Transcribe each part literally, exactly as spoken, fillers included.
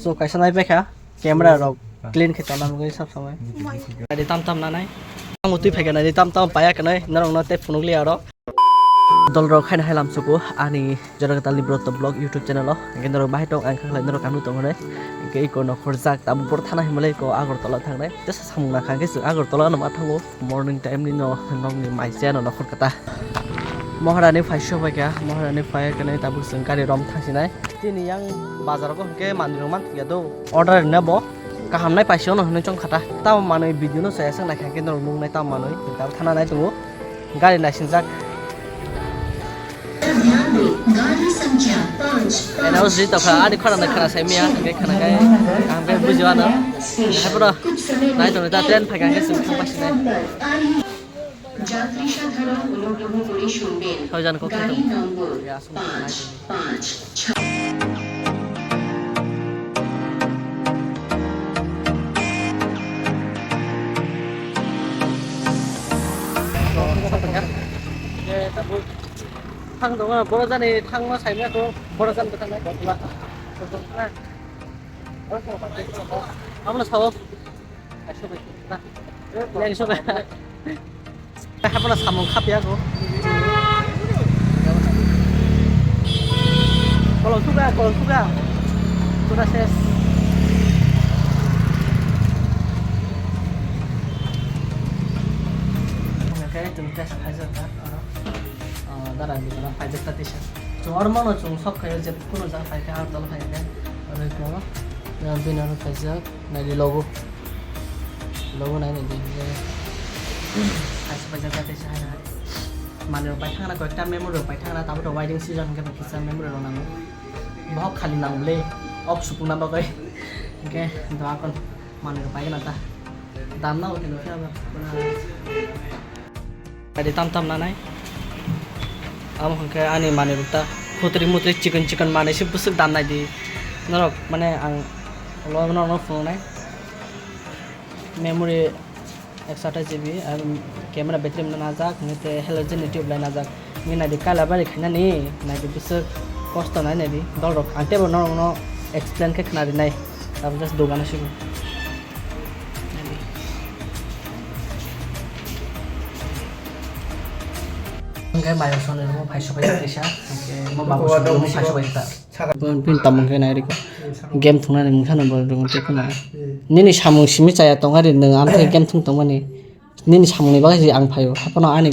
So kaisa nai paikha camera rok clean khe tona mungwi sab samai. Nai di tam tam nanai. Ang twi phaikha nai di tam tam paya kanai norok no tei phunuk liya oro. Dol rok khaina hai lamsuku ani Jora Katal ni Broto Vlog YouTube channel o. Hingke norok bahai tong ang khaklai norok kanu tong hwnwi. Hingke iko nokhorjak tabuk boro thana himlai ko Agartala thangnai. Tesa samung nakha hingke chwng Agartala no ma thango. Morning time ni no nokni mai se ano nokhor kata. Maharani phai sobai kha, Maharani phai kane tabuk chwng gari rom thangsinai. Tini yang bazar ko hingke manwi rok man thangya do. Order rina bo kaham nai paisa no hinwi chong khata. Tamo manwi video no saya sang naikha hingke norok nung nai tamo manwi. Tabuk thana nai tongo. Gari naisingjak. Eno jwi tokha, ani khorang nai khara sai miya, hingke khana kai, kaham khe bujio ano. Hai bro, nai tongni ta train phaikha hingke chwng thang pasinai. যাত্রী সাধারণ অনুগ্রহ করে শুনবেন। Soijan kok gaড়ি নম্বর ya, aswk nai tongni. পাঁচ ছয়। Thang tongo, borok jani thangma saimya kho, borok jani bwtharnai. Abono sao. Yang sobai. Hapono samung khapya kho. Kolom suga, kolom suga. Suga ses. Oke, chwng test khaijak kha oro. Ah, dara ni dara khaijak ta tisa. Chwng oro mano chwng sok khaio je kuno jang khai kha, ah, dol khai kha. Oro ko, ah, bini oro khaijak, nai di logo. Logo nai nai di, je. Khaisa paijak ta tisa hai hai. Mani rok pai thangna, koyekta memory rok pai thangna, tabuk rok waiting season hingke kisa memory rok nango. Bohok khali nang bwle, ok supungna bagwi. Hingke doa kon. Manwi rok paigwna ta. Damna bo khe nukhe abo. Adi tam tam nanai. Amo hwnkhe ani manwi rok ta khutri mutri chikon chikon manwi se bwswk damnai di. Norok mane ang ulo norokno phunuknai. Memory ekso athais G B, ang camera battery mano najak, hwnkhe te halogen ni tube light najak. Nini naidi kailabari khainani, naidi bwswk kosto nai naidi, dolrok. Ang teibo norokno explain khe khna rinai, abo just dogano sigo. Hwnkhe mayo sonwi rwmo phai sobai kaisa, hwnkhe mo babu sonwi rwmo phai sobai ta. Pin tamung khe nai rikha. Game thungnani mungsa no bo rung tei khna. Nini samung simi chaya tong ari nwng amthe game thung tongmani. Nini samungni bagwi se ang phaio. Haphano ani,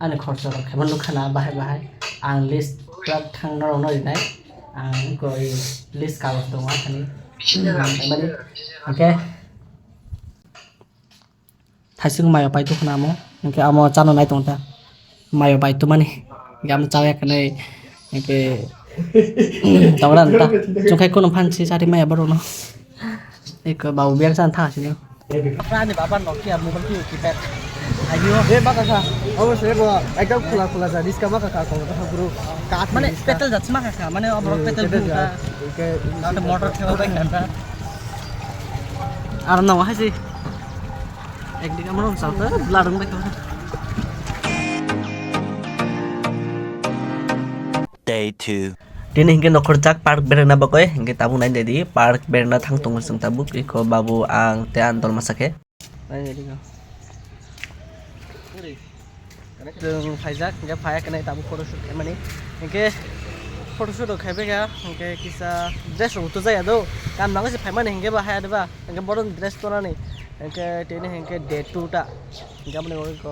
ani khorcha rok khe bo nukha na bahai bahai. Ang list pura thang norok no rinai. Ang koi list kagoj tongo athani. Ang phaimani. Hwnkhe. Thaising mayo pai tukuna amo, hwnkhe amo chano nai tongta. Mayo pai tumani, hwnkhe amo chawi yakhanai, hwnkhe tongra nta. Chwngkhai kunu phansi chari maya borokno. Eko babu biyak chan thang sini. Ani baba Nokia mobile tu keypad. Ayo. Eh, baka kha. Abo se bo ekdam khula khula ja, riska baka kha, kong ta bro. Kat mane riska. Petel jat sma kha, mane abo petel bu kha. Oke. Ate motor thewa bai kha ta. Aram na wahai si. Ekdik amro salta bladung bai kha. Day two. Tini hingke nokhorjak park berana bagwi, hingke tabuk nai di park berana thang tongo chwng tabuk, iko babu ang tei ang dol masa khe. Nai di ko. Chwng phaijak, hingke phaiya khe nai tabuk photoshoot khaimani. Hingke photoshoot rok khaibai kha, hingke kisa dress rok tujaya do. Kam nangwi se phaimani hingke ba haya diba, hingke bohrokni dress tonani. Hingke tini hingke day two ta. Hingke aboni bagwi ko.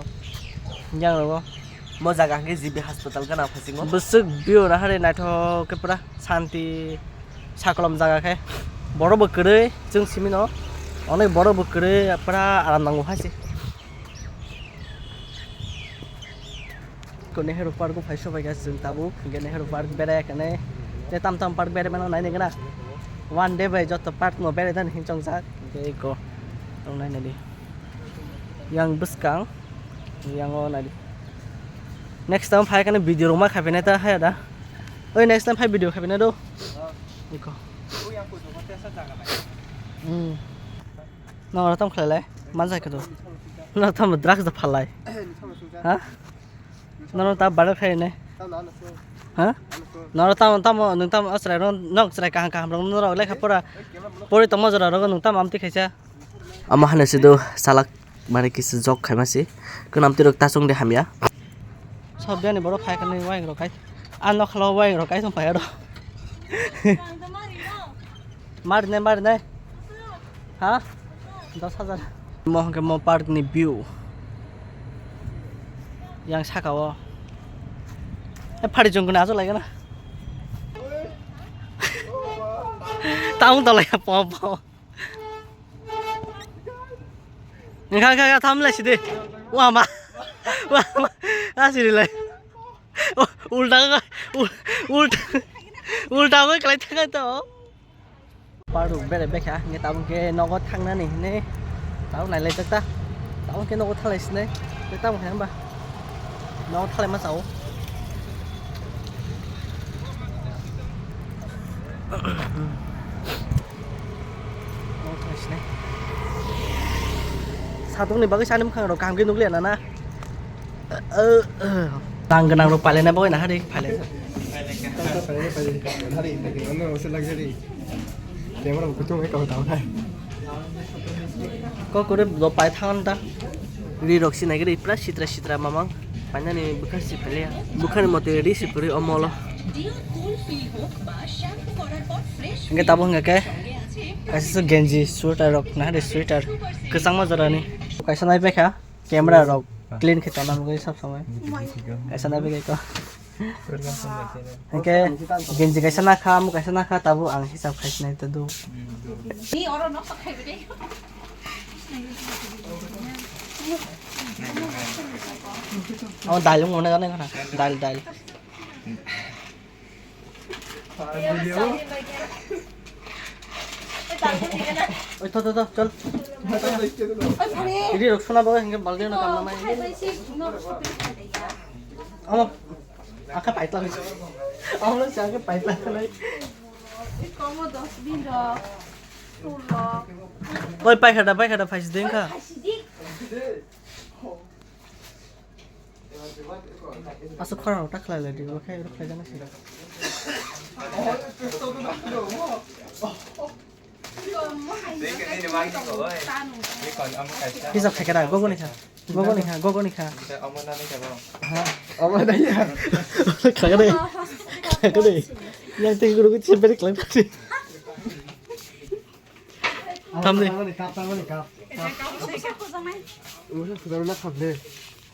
Yang rogo. Mo jaga hingke G B hospital gana phasingo. Bwswk view ra hari naithok khe pura shanti sakolom jaga khe. Borok bo kwrwi chwng simi no. Onek borok bo kwrwi pura aram nango hai se. Ko Nehru Park o phai sobai kha chwng tabuk, hingke Nehru Park berai kane, tei tam tam park berai mano naini gana. One day bai joto park no berai dan hin chongjak, hingke eko tong nai nai di. Yang bwskang, yang o nai di. Next time phai kane video rok ma khaipinai ta haya da. Oi, next time phai video khaipinai do. Eko. Hmm. Nang oro tam khlai lai, ma jai khe do. Nang tam drugs da phalai. Ha? Nang ta bara khai ne. Ha? Noro tamo, tamo, nwng tamo chwrai rok, nok chwrai kaham kaham rok norok lekha pora pori tongma jora rogo nwng tamo amtwi khaisa. Amo hano sido salak mane kisa jok khaima si. Kunam tirok tasung de hamya. Sob biyani borok phai kani wayang rok kai. A nokhalo wayang rok kai tong phai aro. Marinai, marinai. Ha? Dos hajar. Mo hwnkhe mo park ni view. Yang saka o. E phari chwng kuni aswk lai gana. Tamo dalai po po. Nga nga nga tham lai sidi. Wa ma. Wa ma. Asiri lai. Ulta ka ulta ulta ko kalai thang to. Paruk bere bekha, hingke tabuk ke nogo thangnani hinui tabuk nailaijak ta. Tabuk ke nogo thanglai sinai, tei tabuk hai hwnba nogo thanglai ma sao. Nogo thanglai sinai. Satung ni bagwi sani bwkhang rok kaham khe nukliya na na. Tang gwnang rok pailai na bagwi na hari pailai. Camera bo kutung hai kok tang hai. Kok kore do pai thangan ta. Ri rok sinai gari pura sitra sitra mamang. Painani bwkha si phailiya. Bwkhani mote ri si puri omolo. Hingke tabuk hingke kaisa genji sweater rok na hari sweater kwchangma jorani. Kaisa nai paikha. Camera rok clean khe tongna bagwi sab samai. Kaisa nai bagwi ko. Hingke genji kaisa nakha, amo kaisa nakha, tabuk ang hisab khai sinai ta do. Ni oro nok khai bide. Oh, dal mo na gana gana. Dal, dal. Oi, tho, tho, tho, chol. Idi rok sona baga hingke balde na kam namai. Amo, aka paitla. Amo, si aka paitla. Oi, paikha da, paikha da, phaisi dengkha. Aswk khorang rok ta khlai lai di, bo khe rw khlai jana se. Hisab khai khe da, gogo ni kha, gogo ni kha, gogo ni kha. Ha, omo na ya. Khai khe de, khai khe de. Yang tei guru khe chemperi khlai kha. Tamni. Tamni kap, tamni kap. Busa khuzang na kap le.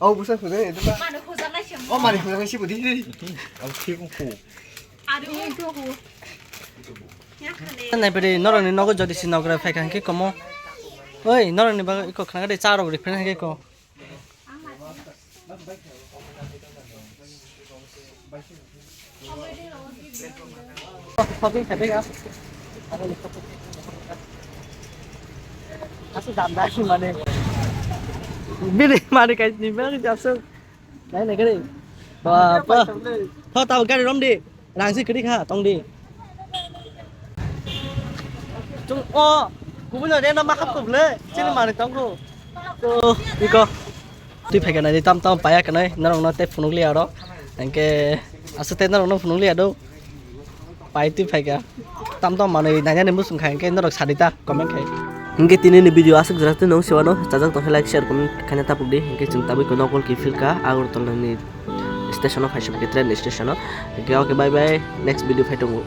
Oh, busa khuzang itu ba. Manu khuzang na siyam. Oh, mani khuzang na sibu di. Ang si ku ku. Aru itu ku. Nai pede noroni nogo jodi si nogra phai kha hingke komo. Oi, noroni bago iko khna de cha rok ri phai hingke ko. Bini mani kai ni bang jabsuk. Nai nai gari. Ba ba. Tho tau gari rom di. Rang si kwrwi kha, tong di. Chung o, kubui no rena ma hap kuk le, chini manwi tong kho. To, iko. Twi phai kha nai, tam tam paya kha nai, norok no tei phunuk liya oro. Hingke, aswk tei norok no phunuk liya do. Pai twi phai kha. Tam tam manwi nanya ni musung kha, hingke norok sadi ta, comment khai. Hingke tini ni video aswk jora twi nung sewano, chajak tong khe like, share, comment khaina tapuk di. Hingke chwng tabuk ko nokol kiphil kha, Agartala ni station o phaisok khe train station o. Hingke okay, bye bye, next video phai tongo.